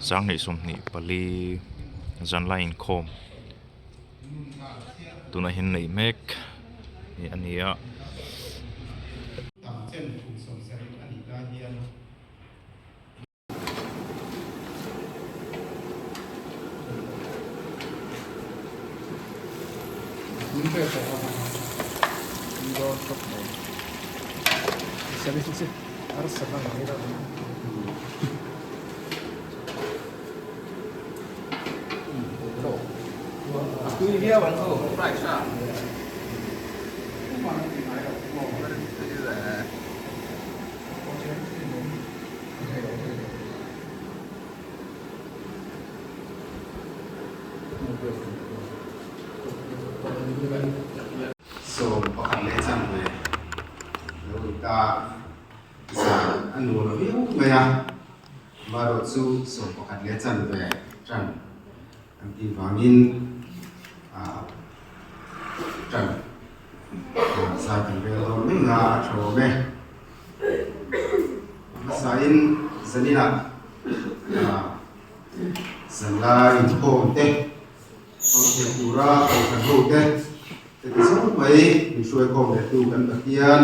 24 zanlai inkhawm tunah hian neih mek a ni a. Sawm pakhat leh chanve lo ni ta zan a nuam viau mai a, amaherawh chu sawm pakhat leh chanve tan an tih vangin ah tan zai kan rel dawn mai nga a tha awm e. Hmasain zaninah zanlai inkhawm te, hmang thei tura kohhran ho te heti zawng mai min hruai khawm leh tu kan Pathian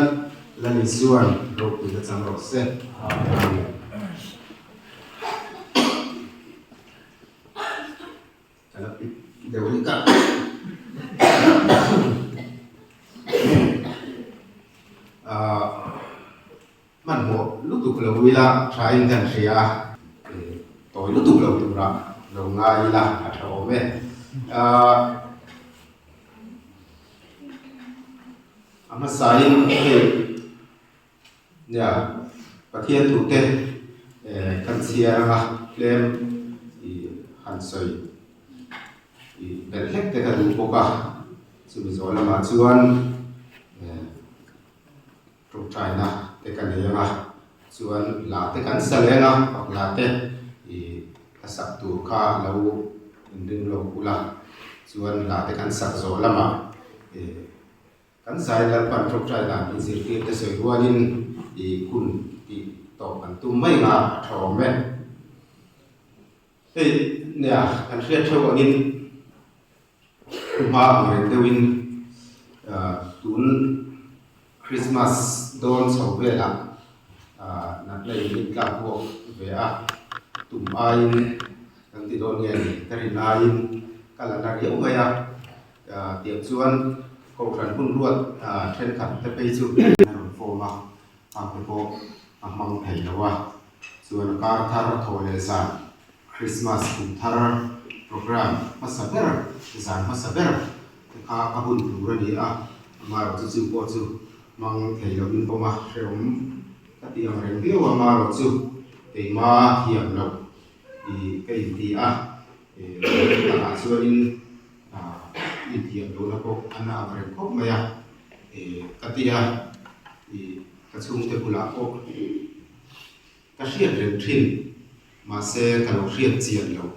Lal Isuan ropui la chang rawh se. Amen. Ka la pit deuh hlek a. Ahh hmanhmawh lutuk lo ila tha in kan hria a, tawi lutuk lo tura lo ngai ila a tha awm e. Ahh a hmasain hei Nia, Pathian thute kan chhiar anga tlem i han sawi i belh hlek te ka duh bawk a, chumi zawh lamah chuan tawngtaina te ka nei anga chuan hla te kan sa leng a, fak hla te i ka sak tur kha lo inring lawk ula chuan hla te kan sak zawh lamah i Kan zai Lalpan ṭawngṭai dan min zirtir te sawi rualin i hun tih tawp kan tum mai nga a ṭha awm e. Hei nia kan hriat theuh angin hma ang reng deuhin tun Christmas dawn chho velah natna in min tlak buak ve a tum aiin kan ti dawn nge ni ka rin aiin ka la na riau mai a. Tiang chuan Kohhran hun ruat thenkhat te phei chu a rawn form a, a te pawh a hmang thei lo a. Chuan kar thar thawh leh zan Christmas kum thar program hmasa ber zan hmasa ber te kha a hun tur a ni a, amaherawhchu chu pawh chu hmang thei lovin pawm a hrehawm ka ti ang reng viau a, amaherawhchu keima thiam loh i ka inti a, takah chuanin Inthiam lohna pawh a na ang reng khawp mai a, ka ti a, ka chhungte bulah pawh ka hriat reng thin, mahse ka lo hriat chian lo,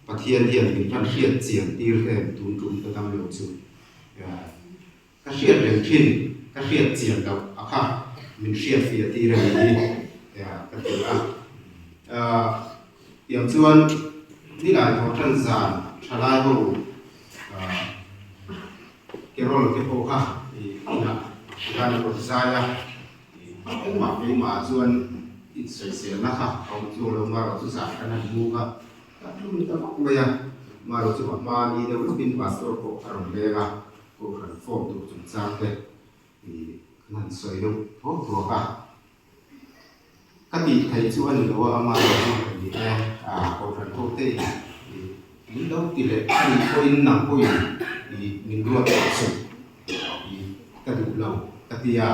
Pathian hian min hman hriat chian tir em tun tum ka dam lo chu. Ka hriat reng thin, ka hriat chian loh a kha min hriat fiah tir a ni hi ka ti a. Tiang chuan nilai thawh tan zan thalai ho carol te pawh kha inah hian a rawn zai a, engmah keimah chuan insawiselna kha a awm chuang lo, marawh chu zan kan han hmu kha ka tlum ta vak mai a, marawh chu a hma ni deuh lawkin pastor pawh a rawn leng a. Kohhran form tur chungchang te ih kan han sawi deuh thuak thuak a, ka tih theih chu a ni lo a, ama erawh chu ka ni e, ah kohhran ho te in ih min lo ti leh a nih pawhin nang pawhin ih min ruat tawh suh ih ka duh lo ka ti a,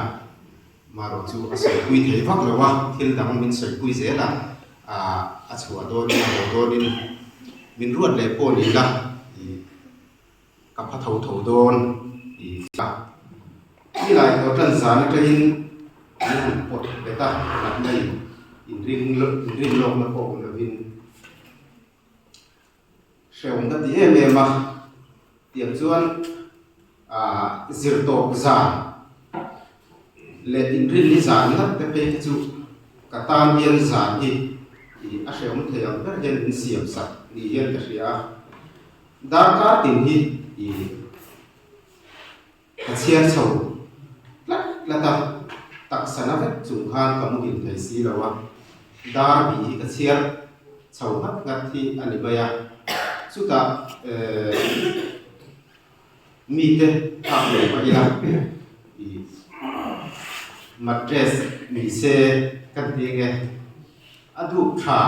amaherawh chu a sawipui thei vak lo a, thil dang min sawipui zel a, ah a chhuah dawnin a haw dawnin min ruat leh pawh ni ila ih. Ka pha tho tho dawn ti a. Ni lai tawh tan zan atangin an han pawt bet a, natna in inring inrin lawkna pawh awm lovin hrehawm ka ti em em a. Tiang chuan ah zir tawp zan leh inrin ni zan ngat te phei kha chu ka tan hian zan hi. I a hrehawm thei ang ber hian min siam sak ni hian ka hria a, darkar tin hi i ka chhiar chho tlat tlat a, taksa na vek chung khan ka muhil thei si lo a, dar bi hi ka chhiar chho nghat nghat hi a ni mai a, chutah eh mite phak lo mah ila i mattress ni se kan ti nge a duh tha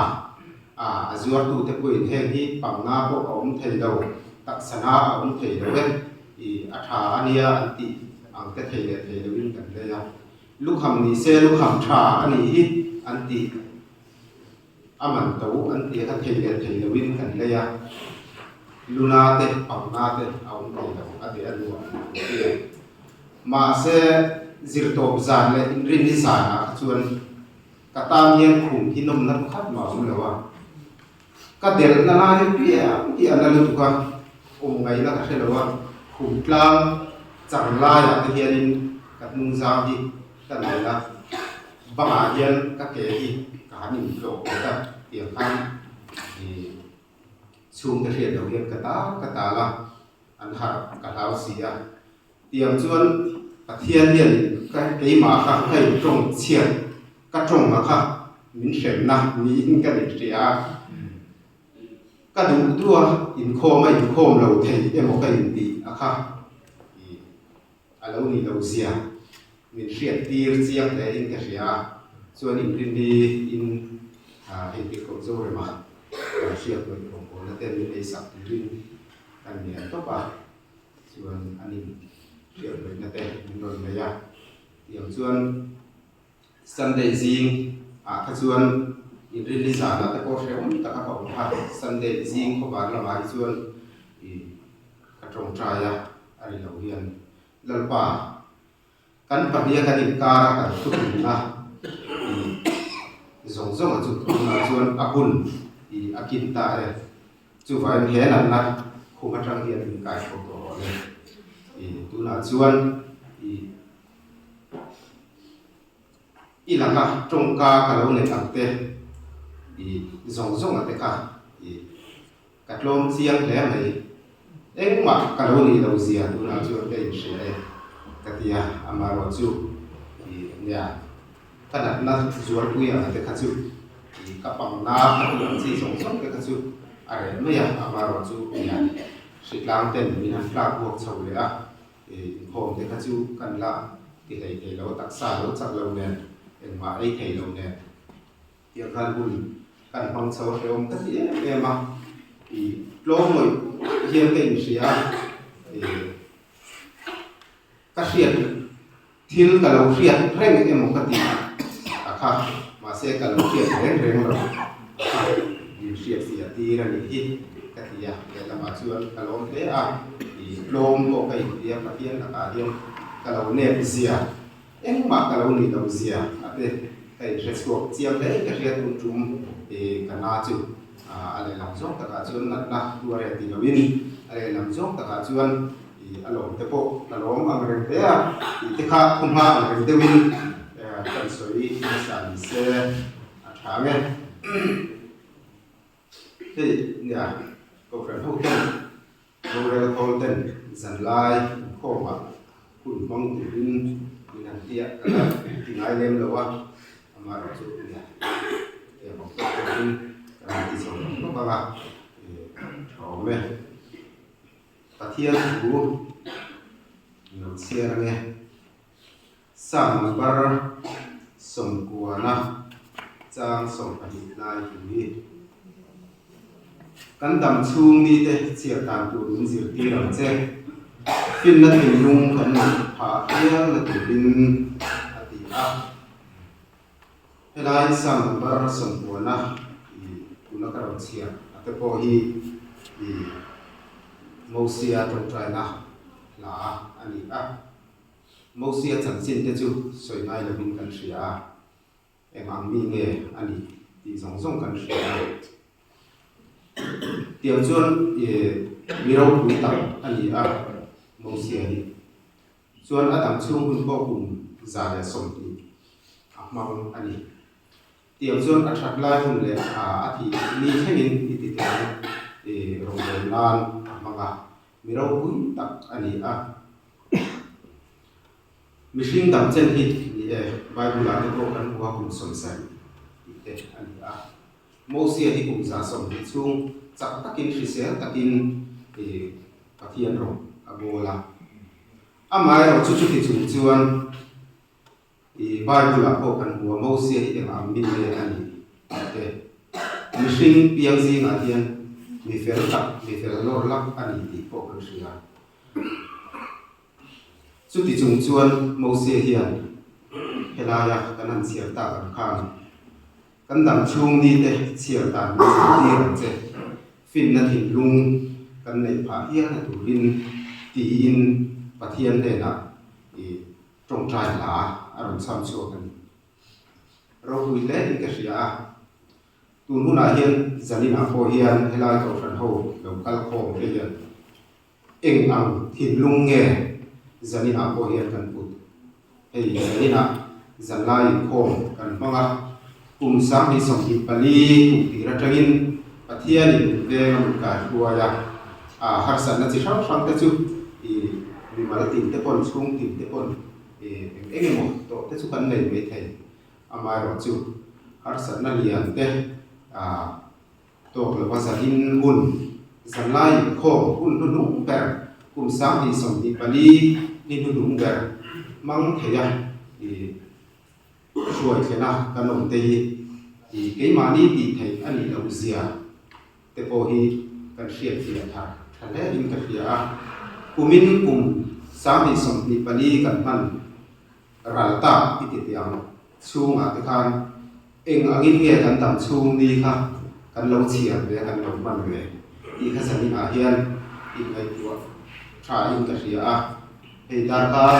a a zuartute pawhin heng hi pangna pawh a awm thei lo taksa na a awm thei lo e i a tha a nia an tih ang te thei leh thei loin kan lei a lukham ni se lukham tha a nih hi an tih. A man to an tih kha thei leh thei loin kan lei a, luna te, pangna te a awm thei lo a ti a nuam a ti a. Mahse, zirtawp zan leh inrinni zanah kha chuan ka tan hian khum hi nawmna pakhat mah a awm lo a, ka delhna lai hi piang hi a na lutuk a, awm ngaihna ka hre lo a, khum tlang chang laiah te hianin ka hnung zang hi ka nei a. Bangah hian ka ke hi ka han intlawh pawt a, tiang khan ih chhungte hriat loh hian ka tal ka tal a, an harh ka hlau si a. Tiang chuan Pathian hian ka keimah kha ka intawng chhiat ka tawng a kha min hremna niin ka inhria a. Ka duh duh a, inkhawm a inkhawm lo thei emaw ka intih a kha ih A lo nih loh zia min hriat tir chiang hle in ka hria a, chuan inrinni in hei tih koh zo rem a, kan hriat lawih rawngbawlna te min ei sak turin kan ngen tawp a, chuan an in hriat lawihna te min rawn nei a, tiang chuan Sunday zing ah kha chuan inrinni zanah te pawh hrehawm tak a ka awm kha, Sunday zing khawvar lamah hi chuan ih ka tawngtai a, a ri lo hian Lalpa kan pahniha kan inkar a kan thutlunna ih zawng zawng a chu tunah chuan a hun ih a kin ta e, chuvangin he natna khum atang hian min kaihruo tawh rawh le ih tunah chuan ih. I laka tawngka ka lo neih ang te i zawng zawng a te kha i ka tlawm chiang hle mai. Engmah ka lo nih lo zia tunah chuan ka inhria e ka ti a, amaherawh chu i nia ka natna zualpui ang te kha chu i ka pangna ka tih ang chi zawng zawng te kha chu a reh mai a, amaherawh chu nia hritlang ten min han tlak buak chho leh a. Inkhawm te kha chu kan la ti hlei thei lo, taksa lo chak lo nen, engmah ei thei lo nen tiang khan hun kan hmang chho hrehawm ka ti em em a, i tlawm ngawih hian ka inhria a, i ka hriat thil ka lo hriat reng emaw ka ti a kha, mahse ka lo hriat reng reng lo a kha, min hriat fiah tir a nih hi ka ti a, lehlamah chuan ka lawm hle a, i tlawm pawh ka inti a, Pathian lakah hian ka lo nep zia, engmah ka lo nih loh zia a te ka inhre chhuak chiang hle ka hriat hun tum i ka na chu a lehlam zawng takah chuan natna tuar e ti loin a lehlam zawng takah chuan I a lawm te pawh ka lawm ang reng hle a, tih te kha thu hma ang reng deuhin kan sawi nasa ni se a tha ang e. Hei nia Kohhran ho ten rorel khawl ten zanlai inkhawmah hun hmang turin min han tia ka la ti ngai lem lo a, amaherawhchu nia tiang ang tawk tawkin kan han ti chho hlawk hlawk ang a, tha awm e. Pathian thu lo chhiar ange. Psalm number sawmkuana chang 12 lai thu hi kan dam chhung mite chhiar dan tur min zirtir ang che. Finna thinlung kan neih phah hial na turin a ti a. Helai Psalm number sawmkuana i tuna ka rawn chhiar a te pawh hi i Mosia tawngtaina hla a ni a. Mosia chanchin te chu sawi ngai lovin kan hria a, eng ang mi nge a nih tih zawng zawng kan hria a. Tiang chuan i mi ropui tak a ni a Mosia hi. Chuan a dam chhung hun pawh kum 120 a hmang a ni. Tiang chuan a that lai hun leh a thih ni thlengin i ti teh ang i rawngbâwl nan a hmang a, mi ropui tak a ni a. Mihring dam chen hi ni e, Bible-ah te pawh kan hmu a kum 70 tih te a ni a. Mosia hi kum 120 chhung chak takin hrisel takin i Pathian rawng a bawl a. Amaherawhchu chuti chung chuan I Bible-ah pawh kan hmu a, Mosia hi eng ang mi nge a nih tih te. Mihring piang zingah hian mi fel tak, mi fel lawr lak a ni tih pawh kan hria. Chuti chung chuan Mosia hian helaia kan han chhiar tak ang khan kan dam chhung ni te chhiar dan min zirtir ang che, finna thinlung kan neih phah hial na turin tiin Pathian hnenah i Tawngtai hla a rawn chham chhuak a ni. Ropui hle in ka hria a, tun hunah hian Zaninah pawh hian helai kohhran ho lo kal khawm te hian eng ang thinlung nge Zaninah pawh hian kan put. Hei Zaninah zanlai inkhawm kan hmang a, kum 2024 kum tir atangin Pathianin min veng a min kai hruai a, harsatna chi hrang hrang te chu i mimal tin te pawn chhung tin te pawn i eng eng emaw tawh te chu kan nei mai thei. Amaherawh chu harsatna lian te tawk lova zanin hun, zanlai inkhawm hun hnuhnung ber kum 2024 ni hnuhnung ber hmang thei a i hruai thlena kan awm te hi i keimahni tih theih a nih loh zia te pawh hi kan hriat fiah thar tha hle in ka hria a. Kumin kum 2024 kan hman ral tak i ti teh ang chhungah te khan eng angin nge kan dam chhung ni kha kan lo chhiar ve a kan lo hman ve tih kha zaninah hian inngaihtuah tha in ka hria a. Hei darkar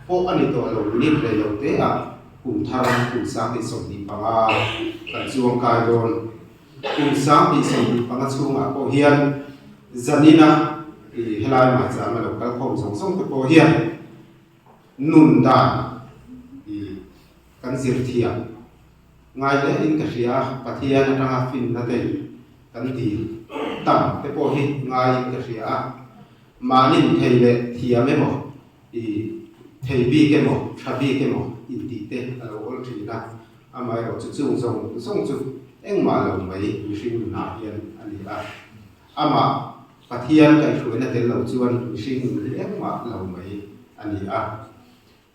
pawh a ni tawh lo, minute rei lo te ah kum thar kum 2025 kan chuang kai dawn. Kum 2025 chhungah pawh hian zanina i helai maichama lo kal khawm zawng zawng te pawh hian nun dan i kan zir thiam ngai hle in ka hria a, Pathian atanga finna te kan dil tam te pawh hi ngai in ka hria a. Mahnin thei leh thiam emaw, i thei bik emaw, tha bik emaw intih te a lo awl thin a, amaherawh chu chung zawng zawng chu engmah lo mai mihring nunah hian a ni a. Amah Pathian kaihhruaina tel lo chuan mihring nun hi engmah lo mai a ni a.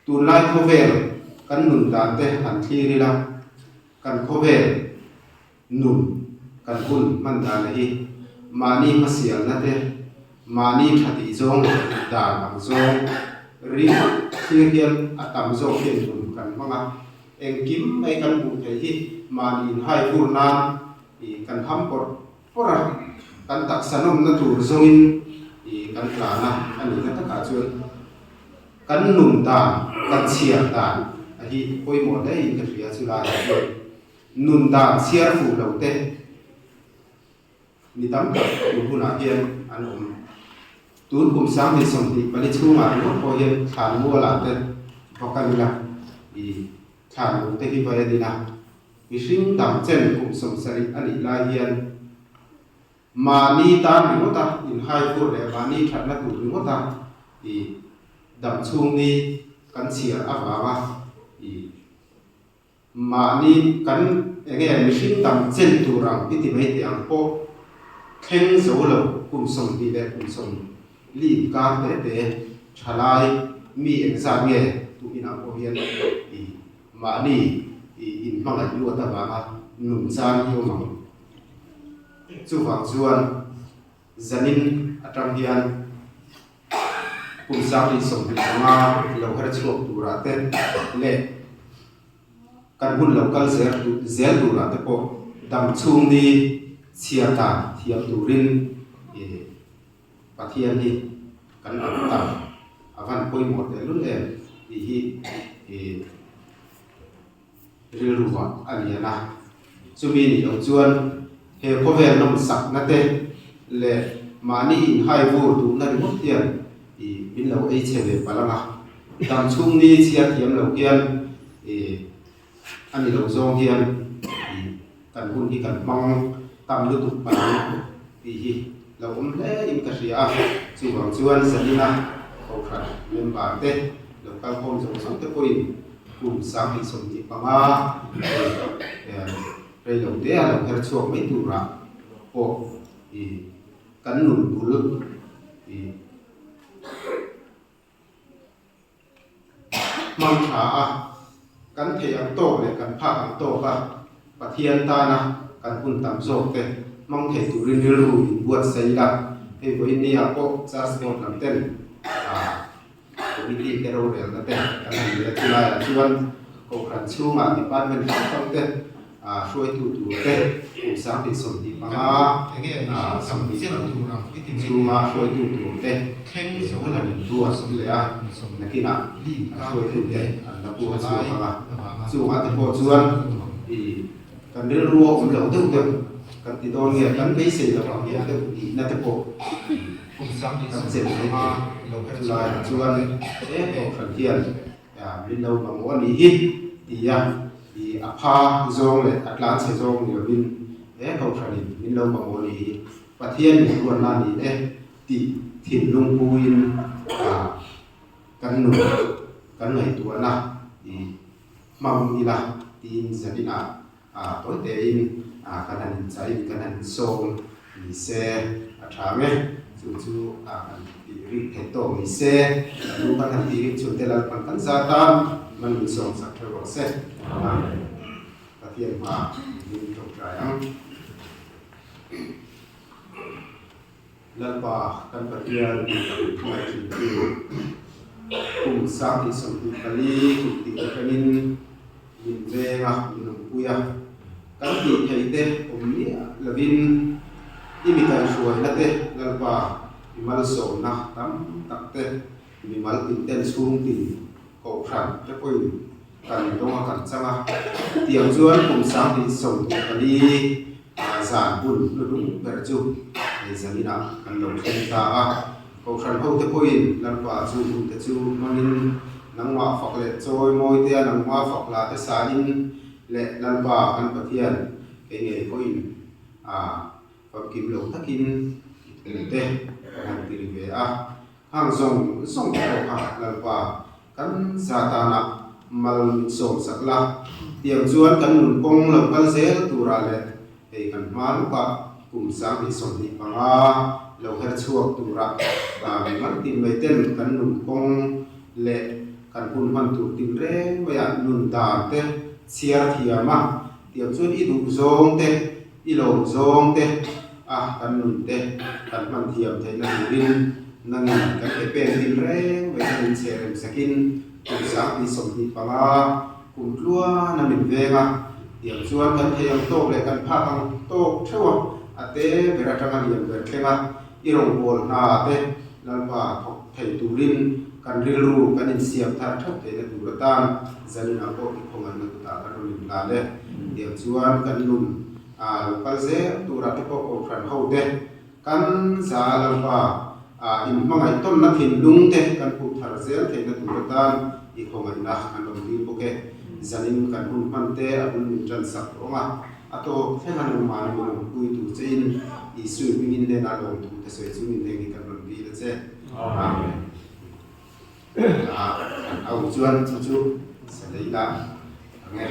Tunlai khawvel kan nun dan te han thlir ila, kan khawvel nun kan hun hman dan hi mahni hmasialna te, mahni tha tih zawng leh duh dan ang zawng ring thlir hian a tam zawk hian nun kan hmang a, engkim mai kan hmuh theih hi mahni inhai vur nan ih kan ham pawrh pawrh a, kan taksa nawmna tur zawngin ih kan tlan a, a nihna takah chuan. Kan nun dan, kan chhiar dan a hi pawimawh hle in ka hria chu lai ah hian nun dan chhiar fuh lo te mi tam tak tun hunah hian an awm. Tun kum 2024 chhungah ringawt pawh hian thlan mualah te va kal ila i thlan lung te hi va en ila mihring dam chen kum 70 a nih lai hian Mahni tan ringawta inhai vur leh mahni thatna tur ringawta i dam chhung ni kan chhiar avanga i mahni kan enge mihring dam chen tur ang i ti mai teh ang pawh thleng zo lo kum 20 leh kum 40 inkar te te thalai mi engzat nge tuminah pawh hian i mahni i inhmangaih luat avanga nun chan hi awm ang. Chuvang chuan zanin atang hian kum 2025 lo her chhuak turah te leh kan hun lo kal zel zel turah te pawh dam chhung ni chhiar dan thiam turin ih Pathian hi kan ang tam a van pawimawh tehlul em tih hi ih rilruah a lian a. Chumi nih loh chuan he khawvel nawmsakna te leh mahni inhai vur duhna ringawt hian ih min lo ei chhe ve palh ang a. Dam chhung ni chhiar thiam lo hian ih a ni lo zawng hian kan hun hi kan hmang tam lutuk palh ang tih hi lo awm hle in ka hria a. Chuvang chuan Zanina Kohhran member te lo kalkhawm zawng zawng te pawhin kum 2025 rei lo te a lo her chhuak mai turah pawh i kan nun bul i hmang tha a, kan theih ang tawk leh kan phak ang tawk a Pathian tana kan hun tam zawk te hmang thei turin rilru in buatsaih ila, hei vawiin ni ah pawh Church Board lam ten Committee te rorelna te kan han nei a, chulaiah chuan Kohhran chhungah Department hrang hrang te hruaitu tur te kum 2025 chhunga hruaitu tur te an han inbuat leh a, nakinah hruaitu te an la buat chhuak ang a, chungah te pawh chuan kan rilru a awm lo deuh deuh kan ti dawn nge kan beisei lo ang deuh deuh nihna te pawh kan chelh mai thei. Chulaiah chuan he Kohhran hian min lo mamawh a nih hi tia i a pha zawng leh a tlan chhe zawng ni lovin he Kohhranin min lo mamawh a nih hi Pathian min ruatna a ni e tih thinlung puiin kan nun kan ngaihtuahna i hmang ila tiin zaninah tawi tein kan han inchaiin kan han insawm ni se a tha ang e. Chu chu kan tih rik theih tawk ni se, kan lu kan han tih rik chhun te Lalpan kan zat a, man min sawm sak theuh rawh se. Amen. Pathian hma min tawngtai ang. Lalpa kan Pathian hmangaih thin tu kum 2024 kum tih atangin min veng a, min awmpui a, kan tih theih te awm miah lovin i mi kaihhruaina te Lalpa i malsawmna tam tak te mi mal tin ten chhung tin Kohhran te pawhin kan dawng a kan chang a, tiang chuan kum 2024 zan hun hnuhnung ber chu hei zaninah kan lo thleng ta a. Kohhran ho te pawhin Lalpa chu hun te chu hmangin nangmah fak leh chawi mawi te a nangmah fak la te sain leh Lalpa kan Pathian kei ngei pawhin a famkim lo takin i thu te kan han ti ri ve a. Hang zawng zawng te pawh kha Lalpa kan za tana mal min sawm sak la, tiang chuan kan nun kawng lo kal zel turah leh hei kan hma lukah kum 2025 lo her chhuak turah mimal tin mai ten kan nun kawng leh kan hun hman tur tin reng maiah nun dan te chhiar thiam a, tiang chuan i duh zawng te I lawm zawng te a kan nun te kan hman thiam theihna turin nangin kan ke pen tin reng mai khan in chhe rem sakin kum 2025 kum tluan a min veng a, tiang chuan kan thei ang tawk leh kan phak ang tawk theuh a, a te ber atanga lian ber thleng a i rawngbâwl hna te Lalpa thawk thei turin kan rilru kan insiam thar theuh theihna tur atan zaninah pawh i khawngaihna kutah kan rawn inhlan e. Tiang chuan kan nun a lo kal zel turah te pawh Kohhran ho te kan za Lalpa a inhmangaih tawnna thinlung te kan put thar zel theihna tur atan i khawngaihna kan rawn dil bawk e. Zanin kan hun hman te a bul min tan sak tawh ang a. A tawp thleng a nungmah ni maw pui tur che in Isua hmingin hnenah lawm thu te sawi chu min heng hi kan rawn dil a che. Amen. Kan au chuan chu chu sa lei la ang e.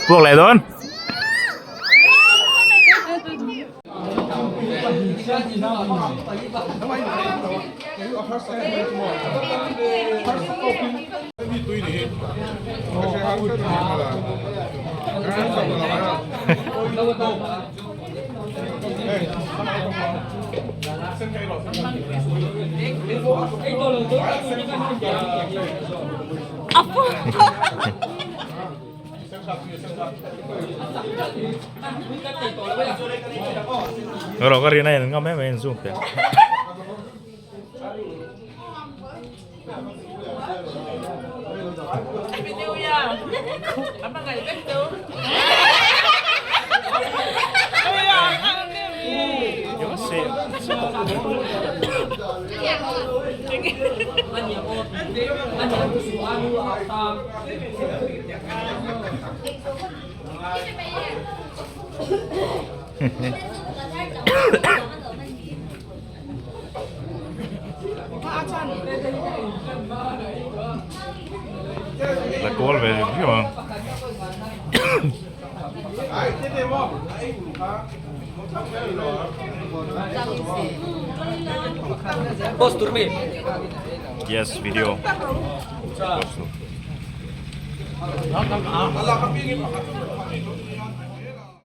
Puak leh dawn. Ro ka rin a en ngam em em zoom te. Happy New Year. La kawl ve viau ang. Yes, video. Post tur.